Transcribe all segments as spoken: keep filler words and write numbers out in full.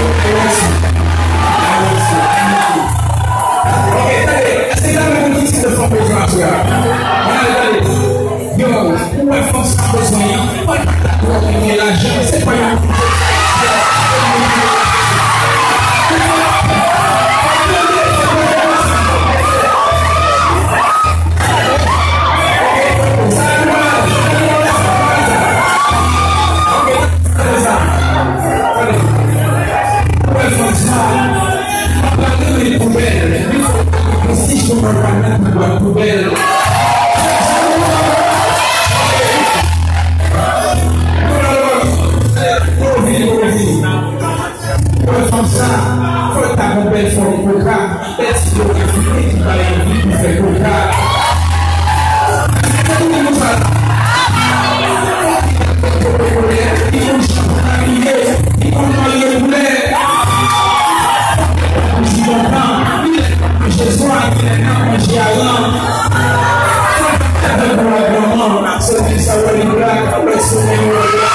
Ok, tande, èske n ta mete yon ti de fanm pou jwe a? Ann ale, tande. Yo, ou wè fanm sa bezwen an, pa t ap twò renmen lajan, se pa yon Pou fanm sa, fò l ta gon bèl fòm koka, bèl ti do ki fini ki bay anvi pou fè koka. Li konn jan pou l abiye, li konn marye koulè. Bouji lontan, li lè manje swa, li lè nan manje alan. Fò l ta fè bon ak manman, se fi sa wè li blak, wè sonnen wè li.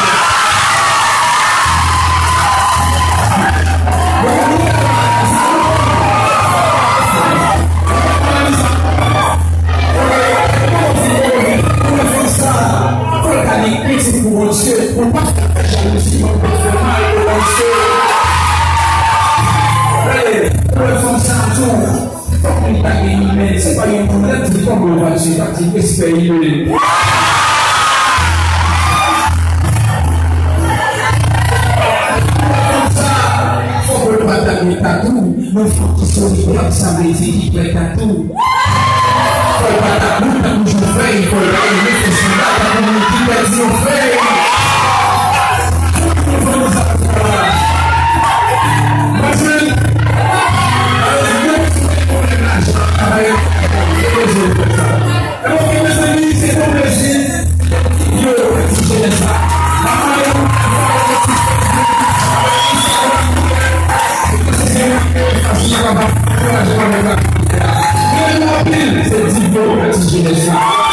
Fòk li pa gen imèl, se pa yon moun nan di kòman w va di, pa di respè imèl. Fòk ou pa ta gen tatou, yon fanm ki solid, sa vle di ki fè tatou. Fò l pa ta bout tankou yon fèy, fò l pa yon fè sila tankou moun ki pèdi yon fèy. Ok, mezanmi, se yon plezi. Yo, ti jenès la. Se di yo, ti jenès la.